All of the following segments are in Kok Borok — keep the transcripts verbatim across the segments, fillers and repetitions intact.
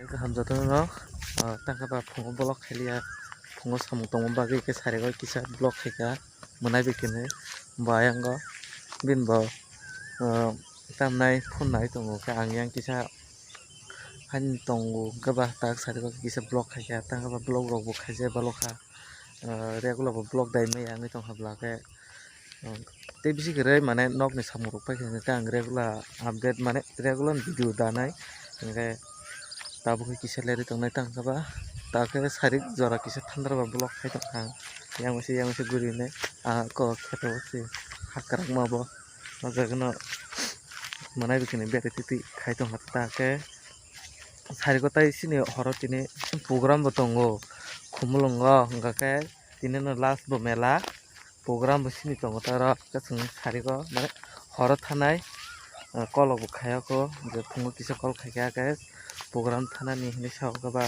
Hamjatano no, ah, tangkha ba phungo vlog khailiya, phungo samung tongma bagwi khe sarigo kisa vlog khaikha, mwnai bai khe bo ayang o bini bo, ah, tamnai phone nai tongo khe ang yang kisa haini tongo hwnkhe ba tak sarigo kisa vlog khaikha, tangkha ba vlog rok bo khaijak balokha, ah, regular bo vlog dai maya wngwi tongkha bwla khe. Tei bisi kwrwi mane nokni samung rok paikha hwnkhe ang regular update mane regular video danai hwnkhe tabuk khe kisa lerwi tongnai tangkha ba takhe sarik jora kisa thandar ba vlog khai tongkha ang yang mise yang mise guri hinwi ah kok kheto se hakrang ma bo o jaga no mwnai bwkhwni bere titi khai tongkha takhe sariko tai sini horo tini program bo tongo Khumulwngo hwnkha khe tini no last bo mela. Program bo sini tongo ta oro hwnkhe chwng sarigo mane horo thanai, ah, kolok bo khai o kho je phungo kisa kol khaikha khe program thanani hinwi sa o khe ba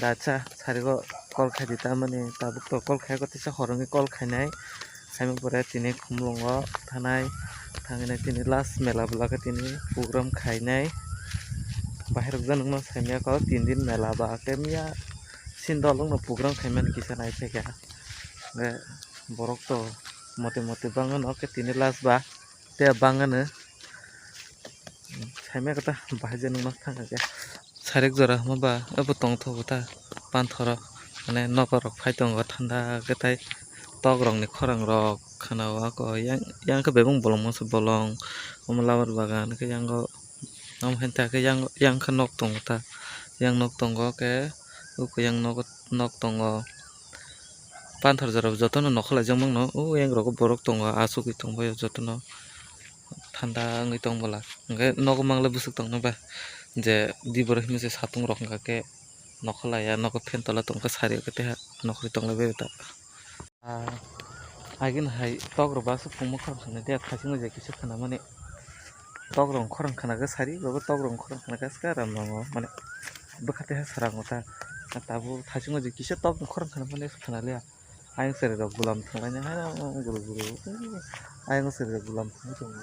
dacha sarigo kol khai di tamani tabuk to kol khai o khe teisa horo wngwi kol khainai. Khaima pore tini Khumulwngo thanai thangwi tini last mela bwla khe tini program khainai. Bahai rok jani wngmano saimanya khe tin din mela ba khe miya sini dol wngno program khaimani kisa nai phaikha. Hwnkhe borok to mote mote bangano khe tini last ba tei bangano saimanya khe ta bahai je nukna thang khe sarik jora hwnba abo tongthogo ta panthoro mane nogo rok phai tongo thanda khe tai tok rokni khorang rok khana o ako yang yang khe bebak bolong masa bolong omo labar bagan khe yango. Omo hai ta khe yang, yang khe nok tongo ta. Yang nok tongo khe, uko yang nok, nok tongo. Panthor jora jotono nokha laijak mano, o yang rogo borok tongo, asugwi tongbaio jotono. Thanda wngwi tong bwla. Hwnkhe nogo mangle bwswk tongno ba. Je di borok hinwi se satung rok hwnkha khe nokha laiya, nogo phen tola tongkha sari khe teha nokharwi tonglaibaio ta. Ah, agini hai tok rok ba aswk pungma khorang khana dia, thaichung bai je kisa khanamani. Tok rok khorang khana khe sari, bo tok rok khorang khana khe aska ram nango, mane bwkha teha sara ngo ta. Tabuk thaichung bai je kisa tok khorang khana mani khana liya. Ayang sari rok bulam thanglaini hai guru guru. Ayang sari rok bulam thangwi tongo.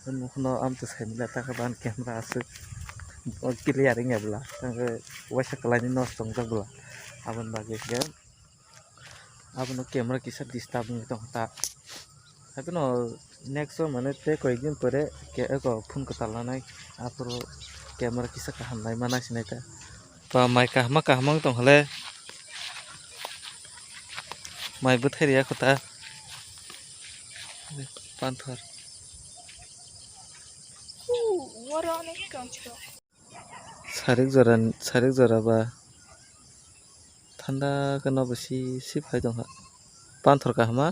Nukhuno amtwi saimanya ta khe ban camera aswk clear wngya bwla. Tangkhe waisa kwlaini nosto wngjak bwla. Aboni bagwi khe. Abono camera kisa disturb wngwi tongkha ta. Haikhe no next o mane tei koi ek din pore ke eko phone kwtal lanai aphuru camera kisa kaham naima naisinai ta. Ba mai kaham kaham wng tongkha le. Mai bwthai riya kho ta. Panthor. Sarik jora, sarik jora ba thanda khe nobo si si phai tongkha. Panthor kaham a.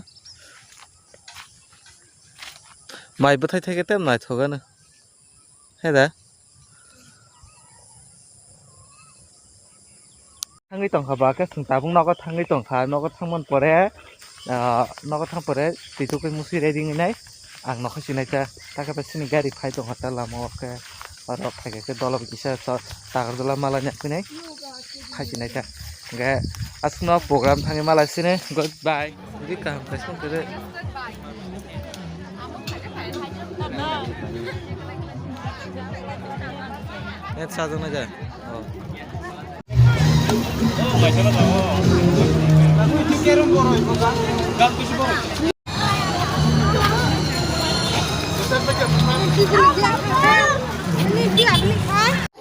Mai bwthai thai khe tei naithok ano. He da. Thangwi tongkha ba khe chwng tabuk nogo thangwi tongkha, nogo thangmani pore, ah, nogo thang pore twi tubui musi ready wngwi nai ang nokha sinai kha. Takhe bai sini gari phai tongkha ta lama o khe oro phaikha khe dolo kisa Tagarjala malani phinai phai sinai kha. Hwnkhe aswkno program thangwi malai sini goodbye. Ri kaham khe song khe. Net sajak nai ja. Oh.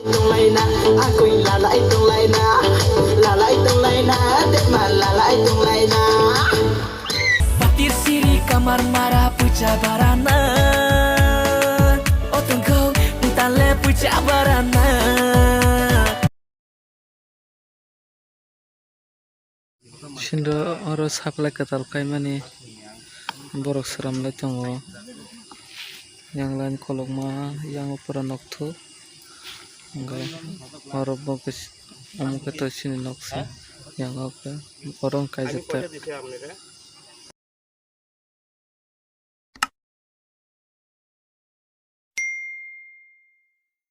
Tonglaina, akoi lalai tonglaina, lalai tonglaina, dema lalai tonglaina. Patir siri kamar mara puja barana. Otongkho tale puja barana. Sindro oro supply kwtal kaimani borok sramlai tongo. Yang line kolokma, yang opora nokthuk. Hwnkhe oro bo khe omo khe to chini noksa. Yang o khe oro wng kaijak ta.